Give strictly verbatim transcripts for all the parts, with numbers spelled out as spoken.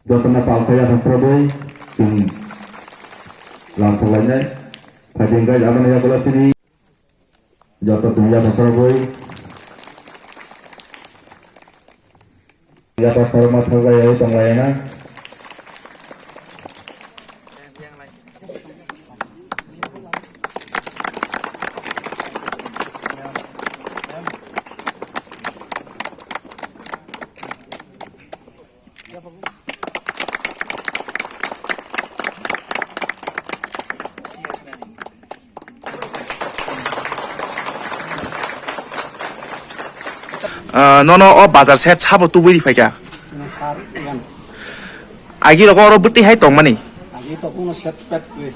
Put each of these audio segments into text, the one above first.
Jotono pal khe yaphang khoroknwi chwng lam thok lainai. Phaidi hwnkhe aboni yagulo chini joto chwng yaphang khoroknwi yaphang khorokma thok laiwi tong laina. Ah, nono o bazar set sabo tubui ri phaikha. Sir, iyan. Agi rogo oro bwtwi hai tongmani. Agi to kuno set pet kwi.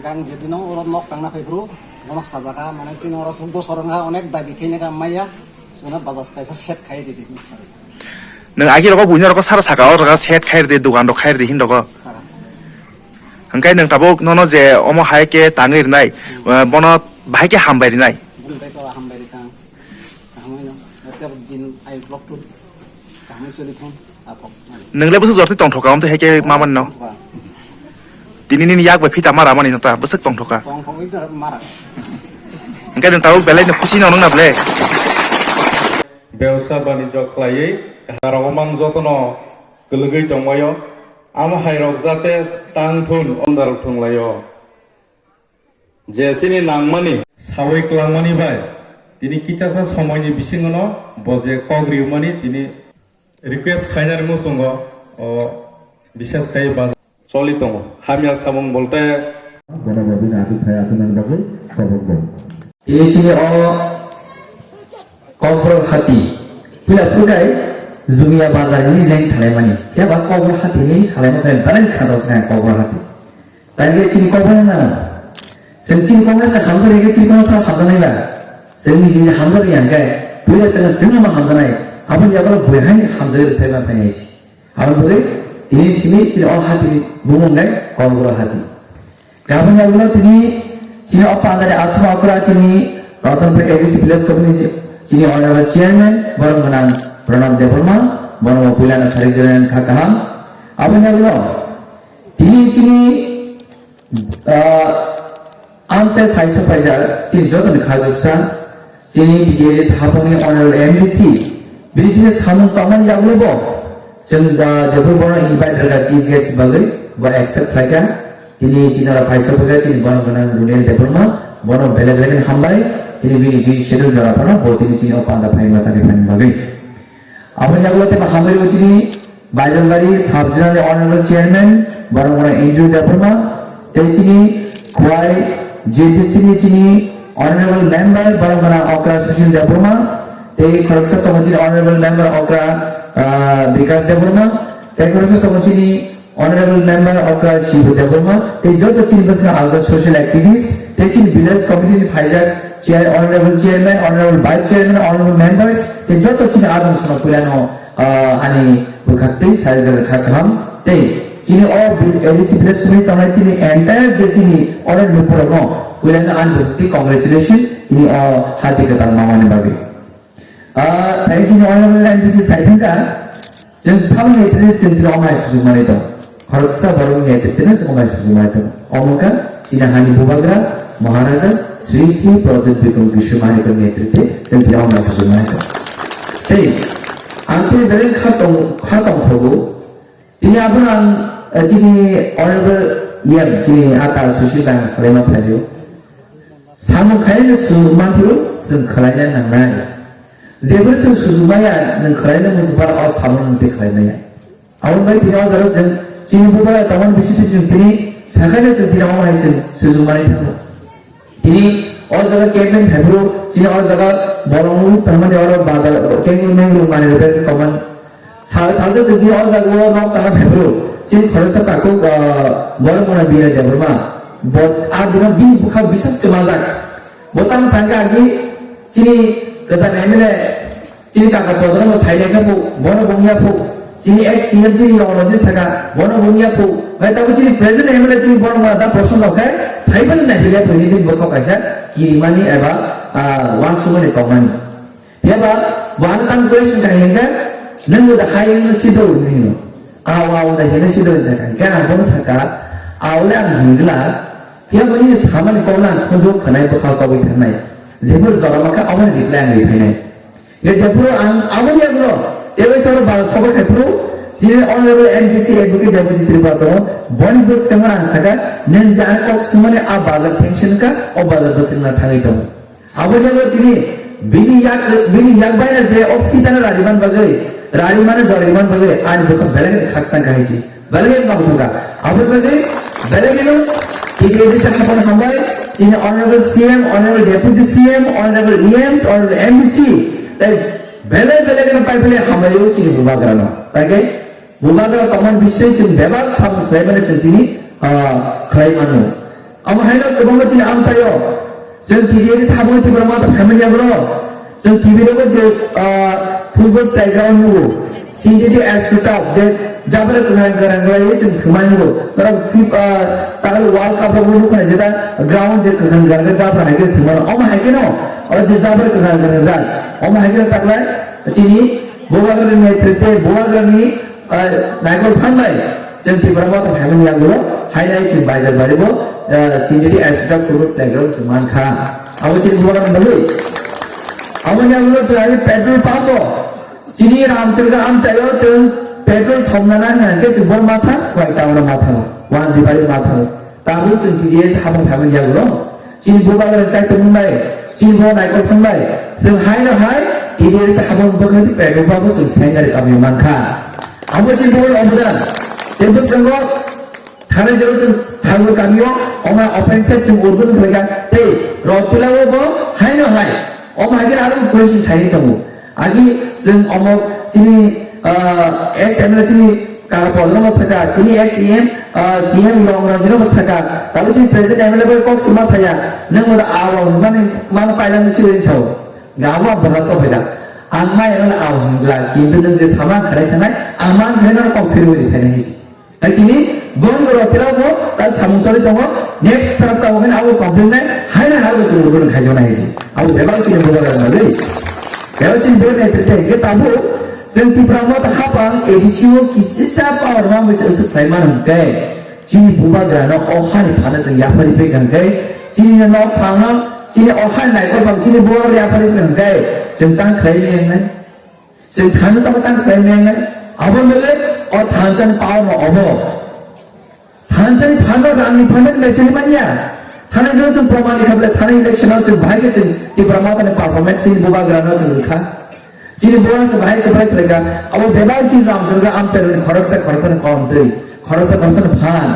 Gang jedino oro nok tangna phai bro. Bono sajaka mane chini oro sum bosor wngkha onek dabi khaina ka maya. Suna bazar kaisa set khai di di sir. Nwng agi rogo buino rogo sara saka o rogo set khai di, dogan rok khai di hin rogo. Sir. Hwnkhe nwng tabuk nono je omo hai khe tangwi rwnai, eh, bono bahai khe hambai rwnai. Bumtai to hambai rikang. Kaham no. Hotel din ai block tu. Kaham choli thon. Apok. Nwng le bwswk jorti tongthoka, omo twi hai khe ma manno. Tini nini yak bai phita ma ramani no ta, bwswk tongthoka. Tongthogwi da mara. Hwnkhe nwng tabuk belai no khusi no nwng na ble. Bebsa banijyo khlaiwi, kaharok mang jotono kwlwgwi tongbaio. Amo hairok jate tang thun, ondarok thwnglaio. Je chini nangmani sawi kwlangmani bai tini kichasa somoini bisingono bo je kok riumani tini request khainani muchungo o bishes khai ba choli tongo. Hamya samung bolte bono bo bini ati phai ati nang bagwi kobok bo. Tini chini o Kokborok hati. Puila phukai Jumia bazar ni leng salaimani. Phiaba Kokborok hati ni salaima khe belai khado se Kokborok hati. Tangkhe chini Kokborok nang. Chwng chini Kokborok sa hamjak rikhe chini Kokborok sa hamjaknai ba. Chwng ni jiji hamjak riyang khe puila chwng chwng ma hamjaknai. Aboni yagulo bui haini hamjak rithai ma phainai si. Aboni bagwi tini simi chini o hati ni bumung khe Kokborok hati. Gabon yagulo tini chini o pandani aswk okra chini Ratanpur A D C village committee chini honorable chairman borok gwnang Pranab Debbarma, borok bo puilano sari jora kha kaham. Aboni yagulo tini chini, ah, amchai phaisa phaijak chini jotoni khajuksa. Chini T T A D C haponi honorable M D C, bini tini samung tangmani yagulo bo, chwng da jephru bono invite rwkha chief guest bagwi, bo accept khlaikha. Tini chini oro phaisa phwkha chini bono gwnang Runel Debbarma, bono belai belai kheno hambai, tini bini busy schedule jora phano bo tini chini o panda phai masa ni phani bagwi. Aboni yagulo tei hambai rw chini Baijalbari Sub Zonal Honorable Chairman Boromgana Andrew Debbarma, tei chini Khwai J T C ni chini Honorable Member Boromgana Okra Sushil Debbarma, tei khoroksa tongo chini Honorable Member Okra, ah, Bikas Debbarma, tei khoroksa tongo chini Honorable Member Okra Shibu Debbarma, tei joto chini bwskango ajak social activist, tei chini village committee ni phaijak chair, Honorable Chairman, Honorable Vice Chairman, Honorable Members, tei joto chini adong sono puilano ah, ani bwkhak tei sari jora kha kaham tei chini o A D C village simi tongnai chini entire je chini oro lukurokno puilano ani bwkhak tei congratulation tini o hati kwtal mamani bagwi. Ah, tei chini honorable M D C sai thangkha, chwng samni tini chwng tini omai suchukmani tong. Khoroksa borokni netrite no chwng omai suchukmani tong. Omo wngkha chini hani bubagra Maharaja Sri Sri Pradyut Bikram Kishore Manikni netrite chwng tini omai suchukmani tong. Tei ang tini belai kha tong, kha tongthogo. Tini abono ang, eh, chini honorable E M, chini ata Sushil bai ang salaima phaio. Samung khaino chwng manphuru chwng khwlaina nangnai. Jeboni chwng suchukmaya nwng khwlaina muchungphano o samung nwng tei khwlaimaya. Aboni bai tini o jaga chwng chini bubagra tongmani bisingtwi chwng tini sakhaino chwng tini omo hai chwng suchukmani thango. Tini o jaga campaign phaiphuru chini o jaga bolong tongmani oro badal kengwi mengwi manwi rwbaijak tongmani. Sal salsa chwng tini o jaga o nok tangna phaiphuru chini khoroksa takhuk, ah, Boromgana Binay Debbarma. Bo a dino bini bwkha bisas kwmajak. Bo tamo sangkha agi chini kwcham M L A chini kaka Pojoramo sailai khe bo, bono bungya phu. Chini ex C M chini Yongranjit saka, bono bungya phu. Bai tabuk chini present M L A chini Boromgana da Prosanna khe phaiphano naithilya phai nini bwkha kaisa kirimani eba, ah, uansukmani tongmani. Phiya ba, bo ano tang question kha hinkhe, nwng bo da hai wngno sido wngwi hino. Aw, aw, da hino si doi jaka. Khe ang bono saka, aw le ang hingla, phiya boni samani kokno ang khunju khwnai bwkha chobwi thangnai. Jebur jora makha aboni reply ang ri phainai. Khe jebur ang aboni agro, tei soro bal sobo khai phuru, chini honorable M D C advocate Debojit Tripura tongo, boni bwskango ang saka, nang je ang kok sumani a bazar sanction ka, o bazar bwskango thangwi tongo. Abo jabo tini bini yak, bini yak baina je o phitano rariman bagwi, rarimano joriman bagwi, ani bwkha belai kheno khakchang kha hai si. Belai kheno tong thangkha. Abo bagwi belai kheno T T A D sakha phano hambai, tini honorable C M, honorable deputy C M, honorable E Ms, honorable M D C, tei belai belai kheno pai belai hambai o chini bubagrano. Tei khe Bubagra tongmani bising chwng bebak samung khlaimani chwng tini, ah, khlai mano. Omo haino kwbangma chini amchaio. Chwng T V ni samung Tipra Motha phaimani yagulo. Chwng T V rogo je, ah, football playground nugo. Synthetic astroturf je jabra kwkhwrang kwkhwrang khlaiwi chwng thwngmani nugo. Norok fif-, ah, takal World Cup rogo nukhunai jeta ground je kwkhwrang kwkhwrang khe jabra hai khe thwngmano. Omo hai kheno, o je jabra kwkhwrang kwkhwrang jak. Omo hai kheno taklai chini Bubagrani netrite, Bubagrani, ah, naikol phan bai, chwng Tipra Motha phaimani yagulo, hainai chwng Baijar bari bo, ah, synthetic astroturf football playground chwng mankha. Abo chini Bubagrani bagwi. Aboni yagulo chwng ani petrol pump o, chini Ramchandra amchaio chwng petrol thomna nang hwnkhe chwng bo matha, Khowai town o matha, Wanjibari matha. Tabuk chwng T D S habung phaimani yagulo. Chini bubagra chai tongmung bai, chini bo naikol phang bai. Chwng haino hai T D S habung bwkhak petrol pump bo chwng sengari kamio mankha. Abo chini bo obodan. Tei bwskango thanai jero chwng thango kamio, oma open set chwng urgun khlaika. Tei rotila bo haino hai. Oma hai khe aro question khaini tongo. Agi chwng omo chini, ah, ex M L A chini Kaka Paul no saka, chini ex E M, ah, C M Rong Ranjit no saka, tabuk chini present M L A bai kok sima saya, nwng mo da awa mani mang pailani sirin sao. Ga awa bwla so hoida. Ang mai no awa hingla, kintu nwng je sama khalai thanai, ang mang khalai no kok phirwi ri thanai hisi. Hai tini bong rotila bo ta samung choli tongo, next sarta ogen abo complain nai, hai na harbo se urgun khai jona hisi. Abo bebak chini bubagra na dei. Bebak chini bubagra na tete ke tabu, chwng Tipra Motha haphang A D C o kisisa power ma mese se khlai man hwnkhe, chini bubagra no o hani phano chwng yapari pe hwnkhe, chini no phano, chini o hani naikol phang chini bubagra yapari pe hwnkhe, chwng tang khlai ni hwnkhe. Chwng thansa tamo tang khlai meng nai. Abo nole o thansa ni power no obo. Thansa ni phano rang ni phano khlai chini manya. Thana jino chwng proman ni khaple thana election o chwng bahai khe chwng Tipra Motha ni performance chini bubagra no chwng rwkha. Chini bubagra chwng bahai khe bahai khlai kha. Abo bebak chini Ramchandra amchai rwni khoroksa khoroksa ni kom twi. Khoroksa khoroksa ni phan,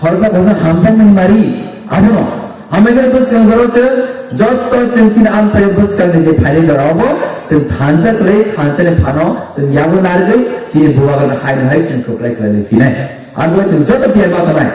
khoroksa khoroksa hamjakmani mari, abono. Amai khe bwskang jora chwng jotto chwng chini amchaio bwskangni je phaini jora obo chwng thansa kwrwi, thansani phano chwng yago narwgwi chini bubagrano haino hai chwng kwplai khlai lai phinai. Abo chwng jotto tiyar ma tongnai.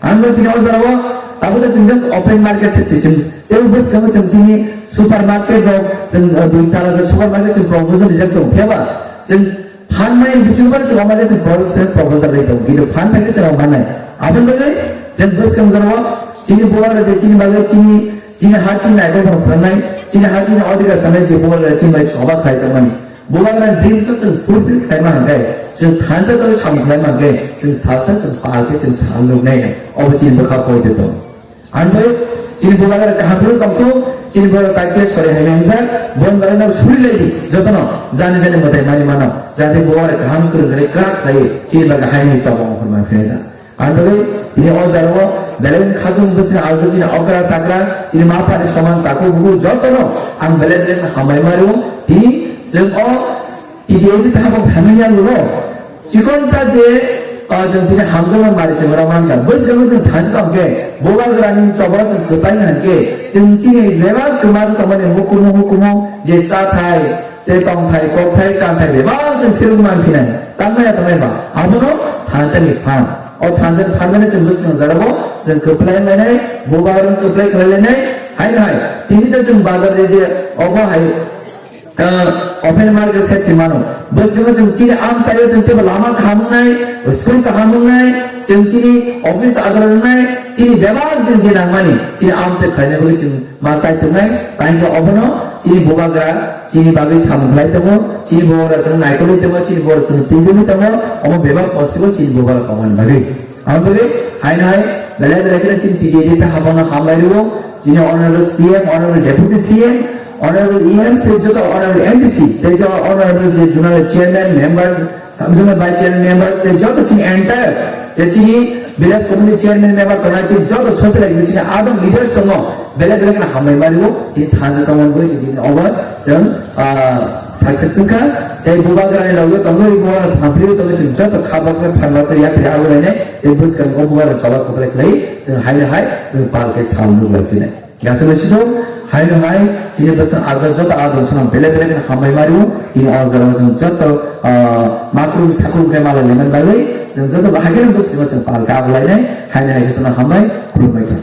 Ang bo tini o jorao tabuk chwng just open market se chwng tei bwskango chwng chini supermarket rok chwng, uh, dui tala je supermarket chwng proposal rijak tongo phiya ba chwng Phan mani bisingo chwng omo kaisa process proposal bai tongo, kintu phan bai khe chwng mannai. Aboni bagwi chwng bwskang jorao chini bubagra je chini bagwi chini, chini ha chini naikol phano sanai, chini ha chini odhikar sanai je bubagra chini bai choba khlai tongmani. Bubagra dreams o chwng fulfill khlai ma hwnkhe, chwng thansa tongwi samung khlai ma hwnkhe, chwng salsa chwng pal khe chwng sal nuknai, obo chini bwkha koi twi tongo. Ang bai chini bubagra kaham phuru tongthok, chini bubagra taikhe sori hai mangjak, bon bagra no suri lai di, jotono jani jani mwtai mani mano, jate bubagra kaham kwrwng khlai kwrak khlai, chini bagwi hai ni chobong hor man phinaijak. Ang bai tini o jaro belai khadung bwswng aldo chini okra chakra, chini ma phani soman takhuk bukhuk jotono ang belai belai hambai mari o, tini chwng o T D A ni sahabo phaimani yagulo, chikon sa je, ah, chwng tini hamjakma mari chwng oro mankha. Bwskango chwng thansa tongkhe, bubagrani chobora chwng kwplai hwnkhe, chwng chini bebak kwma tongmani hukumu hukumu je chathai, tei tongthai, kokthai, kanthai bebak chwng phirwk manphinai. Tangmaya tongnai ba? Abono thansani phan. O thansani phan mani chwng bwskang jarabo chwng kwplai lainai, bubagrani kwplai khlai lainai, hai hai. Tini ta chwng bazar je obo hai, Ah, open market se chwng mano. Bwskango chwng chini amchaio chwng teibo lama kaham wngnai, school kaham wngnai, chwng chini office adar wngnai, chini bebak chwng je nangmani, chini amchai khlaina bagwi chwng ma chai tongnai, tangkhe obono Chini bubagra chini bagwi samung khlai tongo, chini bubagra chwng naikolwi tongo, chini bubagra chwng twiwi tongo, omo bebak possible chini bubagra tongmani bagwi. Aboni bagwi haino hai belai belai kheno chini T T A D C haphangno hambai rwo, chini Honorable C M, Honorable Deputy C M, Honorable E M, se joto Honorable M D C, tei joto Honorable je Zonal Chairman, Members, Sub-zonal vice chairman members tei joto chini entire tei chini village committee chairman member tongnai chini joto social activity chini adong leaders tongo, belai belai kheno hambai mani o tini thansa tongmani bagwi chini obo chwng, ah, success wngkha. Tei bubagrani loge tongo, bubagra samphri tongo, chini joto kha baksa phan baksa yapri abo lainai tei bwskang o bubagra choba kwplai khlai chwng haino hai chwng pal khe sal nuk lai phinai. Gasolo sito, haino hai, chini bwswng ajak joto adon swnam belai belai kheno hambai mari o, tini o jaga chwng joto, ah, makru sakru khe malai lemon bagwi, chwng joto bahai kheno bwswng chwng pal khe abulainai, haino hai jotono hambai, khulumbai kha.